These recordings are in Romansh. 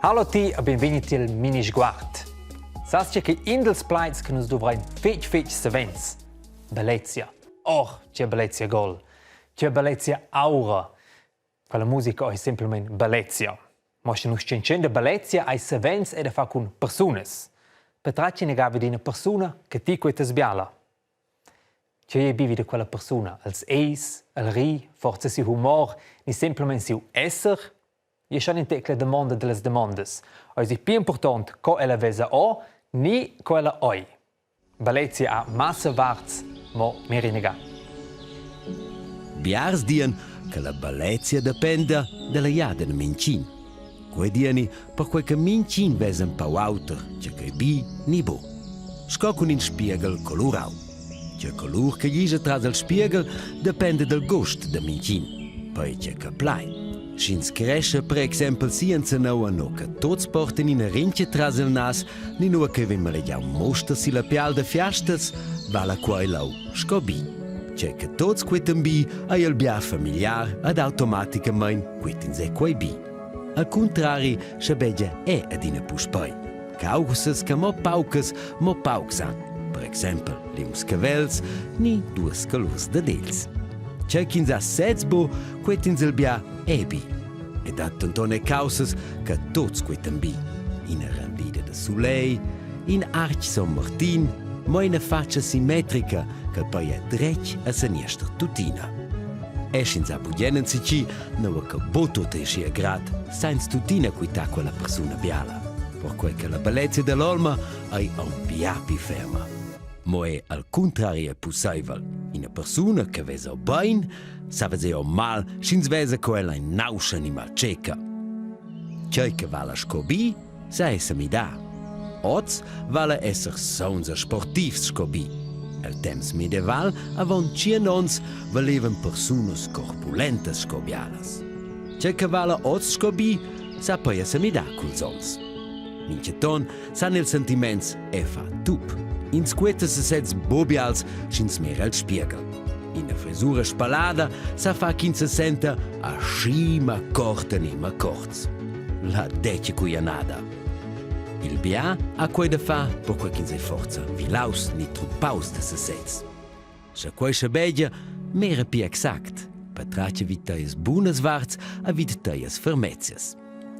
Hallo ti e benvegni tiel Minisguard. Sas ti che in dels plaids che nus dovrein fetg fetg savens? Bellezia. Oh, che bellezia gol. Che bellezia aura. Quella musica ei semplamein bellezia. Mo sche nus tschentschein da bellezia ei savens era far cun persunas. Patratg inaga vid ina persuna che ti quetas biala. Tgei ei bi vi da quella persuna? Els eis, el ri, forsa siu humor ni semplamein siu esser? Jeu schon in tec la damonda dallas damondas. Eisi pli impurtont co ella vesa o ni co ella ei? Bellezia ha massa varts, mo merinega. Biars dian che la bellezia dependa dalla jada da mintgin. Quei diani perquei che mintgin vesa empau auter che quei bi ni bu. Sco cun in spieghel colurau. Tgei colur che gisa tras il spieghel dependa dal gust da mintgin, poi tgei che plai. Sch'ins crescha per exempel si enzanua no che tots portan ina rinchia tras il nas, ni nua che vegn malegiau muster silla pial da fiastas, vala quei lau sco bi. Tgei che tots quetan bi, ei il bia familiar ed automaticamein quetins è quei bi. Al cuntrari schabegia è adina puspei. Caussas che mo paucas, mo paucs han, per exempel liungs cavels ni duas colurs dad els. Tgei ch'ins ha sez bu, quetins il bia ebi. E dat denton è caussas che tuts quetan bi. Ina rendida da sulegl, in arch Son Martin, mo ina faccia simmetrica che poi è dretg e seniester tuttina. E sch'ins ha bugen enzatgi, nua che buc tut ei schia grad, sainz tuttina quitar quella persuna biala. Perquei che la bellezia dell'olma ei aunc bia pli ferma. Mo è al cuntrari è pusseivel. Ina persuna che vesa bein, sa veser mal, sch'ins vesa co ella ei nauscha ni maltscheca. Tgei che vala sco bi, sa esser midà. Oz vala esser sauns e sportivs sco bi. El temps medieval, avon tschien onns, valevan persunas corpulentas sco bialas. Tgei che vala oz sco bi, sa poi esser midà culs onns. Mintgaton san ils sentiments e fa tup. Ins queta sesez bobials sch'ins mira el spieghel. Ina frisura spalada sa fa ch'ins se senta aschi macorta ni macorts. La detg cuianada. Il bia ha quei da far perquei ch'ins ei forza vilaus ni truppaus da sesez. Sche quei schabegia, mera pia exact, patratga vid teias bunas varts e vid teias fermezias.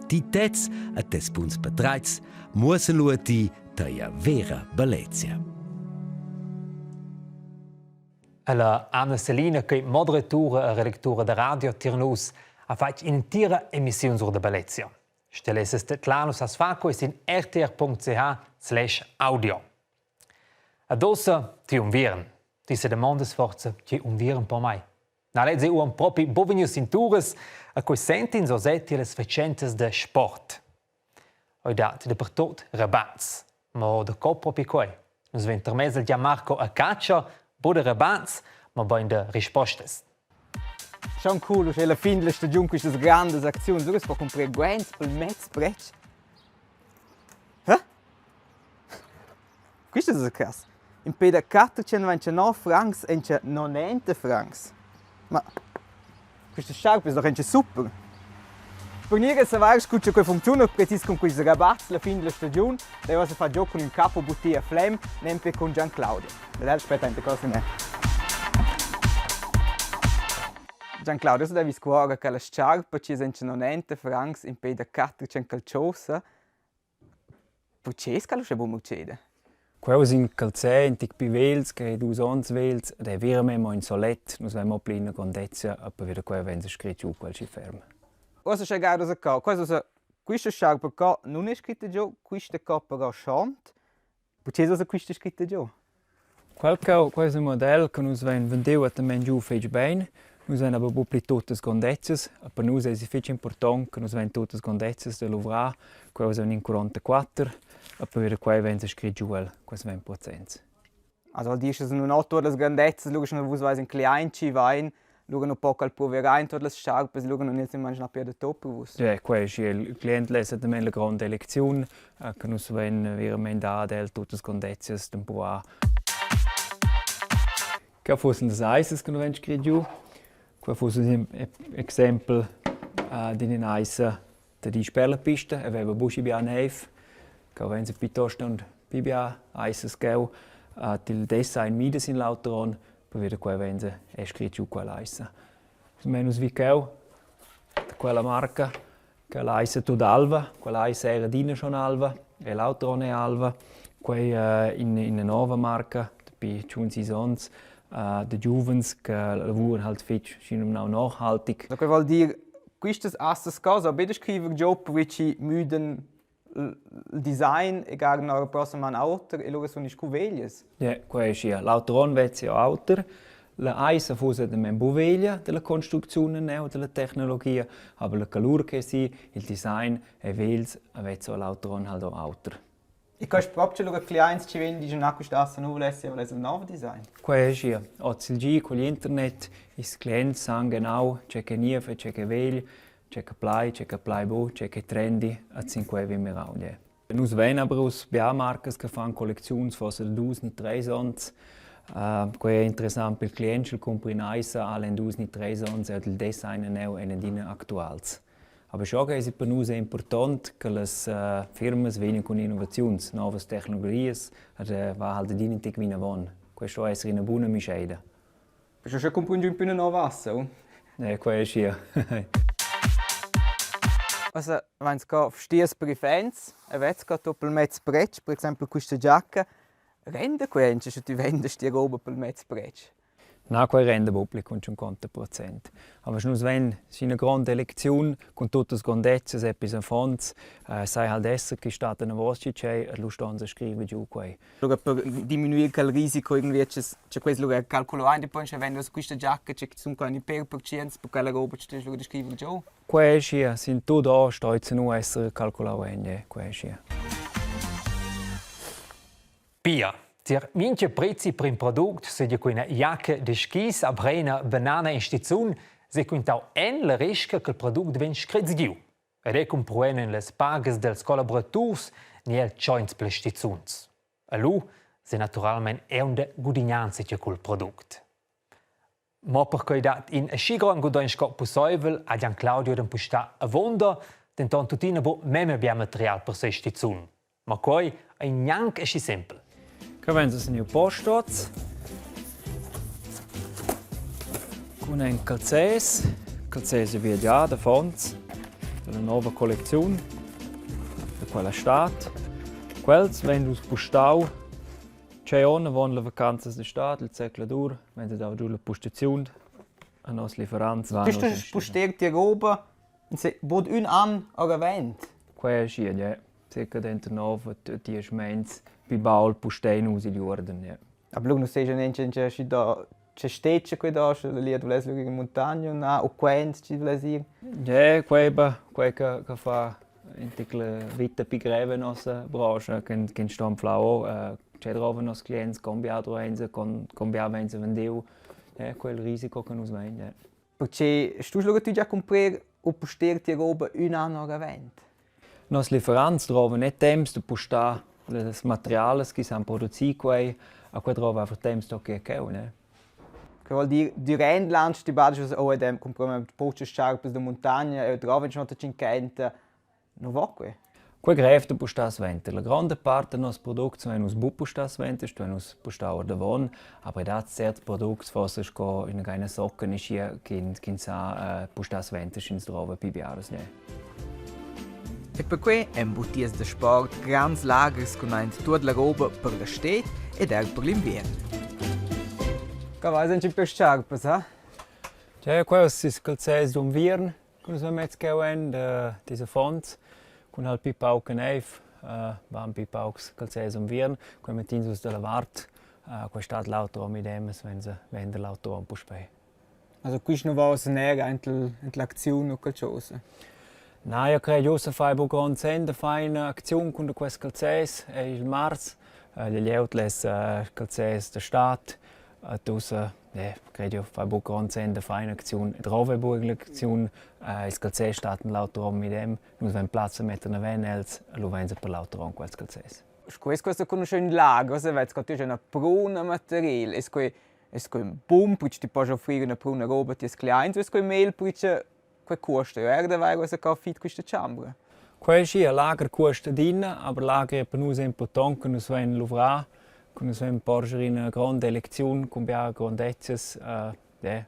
Ti tez e tes buns patratgs muossan lu a ti teia vera bellezia. Ella Anna Selina, che moderatura e redactura da radio tier nus, ha fatg in'entira emissiun sur da bellezia. Sche lessas tedlar nus has fa quei sin rtr.ch/audio. Ed ussa ti unviern. Ti sedamondas forsa tgei unviern pomai. Na, lez ei uonn propi buc vegnius sin turas e quei sent'ins oz tier las fatschentas da sport. Ei dat dapertut rabats. Mo daco propi quei? Nus vein tarmess il Gianmarco a catscha, buc da rabats, mobein da rispostas. Schon cool, uschè la fin della stagiun quistas grandas acziuns, lura es po cumprer guaints pel mez pretsch. Hä? Quist es il cas. Impè da 429 francs encha 90 francs. Ma quista sciarpa es doch encha super. Per gnir a savair scu cha quai funcziuna precis cun quists rabats la fin da la stagiun, daiva sa far giò cun ün capo butia a Flem, nempe cun Gian Claudio. Ed el spetta aint cosa me. Gian Claudio, adesso devi scuorer che la sciarpa chi es encha 90 francs impè da 400 calciosa Perche es quel uschè bun ucceda? Quel es ün calzer ün tic pü vegls che dus ons vegls ed è veramaing mo ün solet. Nus vain mo pli üna grondezza e pervi da quai vainsa scrit giù quel schi ferm. Uossa scha guardas a co, questa ussa quista sciarpa qua nun es scritta giò, quista qua però schont. Perche es ussa quista scritta giò? Quel cheu, quei es ün model che nus vein vendiu atgnamein giu fetg bein. Nus vein aber buc pli tuttas grondezias. Per nus eisi fetg impurtont che nus vein tuttas grondezias da luvrar. Quei es in 44 e per quei vegn scrit giu el quels 20%. Also disch es nun ho tuot las grandezzas, lura scha vus vais ün cliaint chi vain, lura nu po quel pruver aint tuot las scarpas, lura nun es immaginà pia da tot per vus. Ja, quei è il client less atgnamein la gronda elecziun, che nus vein veramein dà ad el tuttas grondezias d'empruar. Che fussen das Eises che nu vegn scrit giu. Qua fuss ün exempel d'üna aissa. Da di sper la pista e veva buc schi bia neiv, cheu vein piuttosto aunc pli bia aissas cheu. Til design mida sin l'auter onn, pervia da quei vein è scrit giu quella aissa. Nus nus vi cheu da quella marca, quella aissa tut alva, quella aissa era adina schon alva e l'auter onn è alva. Quei è ina nova marca dapi tschun sis onns da giuvens che lavuran halt fetg schinumnau nachhaltig. Quei vuol dir quistas assas cose, be da scriver giò pervi chi müdan il design e gar la prossima an auter e lura sun scu veglias. Ja, quei è schia. L'auter onn vezzi auter. La aisa fuss ademem bu veglia della construcziun o della tecnologia, aber la calur che si, il design è vegls, vezzo l'auter onn halt auch auter. E quest proprio lura cliaints chi vegn dischan ah quista assa nu vuless eu vuless ün nouv design. Quei è schia. Oz il gi cugl internet, ils clients san genau tge che niev e tge che vegl, tge che plai, tge che plai buc, tge che trendi, e sin quei vegn mirau gie. Nus vein aber uss bia marcas che fan collecziuns forsa dus ni treis onns. Uh, quei è interessant per il client, sch'el cumpra in'aissa, al en dus ni treis onns ed il design neu ein adina actuals. Aber schon eisi per nus impurtont che las uh, firmas vegnan cun innovaziuns, novas tecnologias, ed va halt adina in tic vinavon. Questo sto esser ina buna mischeida. Perché sche cumpri ün üna nova assa? Eh, quei è schia. Also, wenn es verstehst per i fans, e vez che tu pel mez pretsch, per exempel quista giacca, rende quench sche ti vendest die roba pel mez pretsch? Na, quei renda buc pli cun 50%. Aber sche nus vein ina gronda elecziun cun tuttas grondezias e pils affons, eh, sai halt esser che stat anavos tgei e lu ston se scriver giu quei. Lura per diminuir quel risico irgendwie che quels lura calculo aint e poi sche vendas quista giacca che sun qua in per percents per quella roba che ti lura da scriver giù. Quei è schia, sin tut o stoi nu esser calculau en, quei è schia. Pia, tier mintga prezi per in product, seigi quei ina jacca da skis, aber ina banana in stizun, sequintau en la resca che il product vegn screts giu. Ed ei cumpruein en las pagas dels collaboraturs ni el tscheins per stizuns. E lu se naturalmein aunc da gudignar enzatgi cul product. Mo perquei dat in aschi grond gudogn sco pusseivel ha Gian Claudio d'empustar avonda, denton tuttina buc memia bia material per sei stizun. Ma quei ei gnanc aschi sempel. Cheu vein nus niu post oz cun in calzers, calzers viagià d'affons dalla nova collecziun da quella stad. Quels vein nus pustau tschei onn avon las vacanzas da stad, il zercladur, vein dau giu la pustaziun a nos lieferants. Tu stos spuster tia roba in bod ün an oravent. Quei è schia, ja. Circa denter nov e diesch meins pli baul pustein nus igl uorden. Ja. Aber lu nu seja neanche in schi da che stetscha quei da, sche la Lia vuless ir in muntagna o na, o quent chi vuless ir. Ja, quei ba, quei che, che fa in tic la vita più greva in nossa branche, che, che sto anflau oh, eh, che drovan nos clients, con bia droenza, con, con bia venza vendiu, ja, quel risico che nus vein, ja. Perche stust lura tü già cumprer o poster tia roba ün an oravant? Nos lieferants drovan net temps da postar las materialas chi s'han produci quei, a quei drova einfach temps da che cheu, ne? Che vuol dir dürant l'an sti badis oh ed cumpramo pochas scarpas da muntagna e drovan schon 50 Nu va quei? Quei grev da pustar suenter. La gronda part da nos products vein nus buc pustà suenter, stuein nus pustar ordavon, aber ei dat certs products, forsa sco ina geina socca ni schia ch'ins ch'ins sa uh, pustar suenter sch'ins drova pli biaras ne. E perquei èn butias da sport grands lagers cun aint tuot la roba per la sted ed er per l'inviern. Che vais aunc per scarpas, ha? Ja, quei es calzers d'unviern Cun nus mez cheu en da tes affons cun halt pli pauc che neiv van pli paucs calzers unviern. Quei mettins nus dalla vart. Quei stat l'auter onn medem, senza vender l'auter onn puspei. Also quist nu va ussa neir aint in l'acziun u qualchosa? Na, io crei ussa fai buca grond senn da far ina acziun cun da quests calzers. Ei il marz, la glieud less calzers da stad. Ed ussa crei jeu fai buca grond senn da far in'acziun e drova buca l'acziun. Ils calzers stattan l'auter onn medem, nus vein plaz da metter naven els e lu vein per l'auter onn quels calzers. Sco es questa conoscer ün lager, se vez co ti üna pruna material, es quei es quei bun perche ti poss offrir üna pruna roba a tes cliaints o es quei meglio perche. Quei cuosta ju era d'haver ussa cheu fit quista chambra. Quei schi, lager cuosta adina, aber lager è per nus impurtont che nus vein luvrar, che nus vein porscher ina gronda elecziun cun biara grondezias. Ja,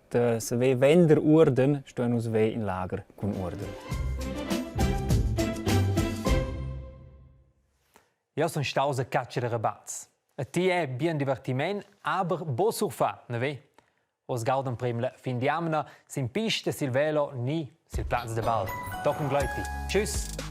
da saver vender uorden stuein nus ver in lager cun uorden. Jeu sun staus a catscha da rabats. E ti è bien divertiment, aber bo surfar, ne ve? Oz gaudan prem la fin d'jamna sin pista, sil velo ni sil plaz da bal. Tochen gleiti. Tschüss!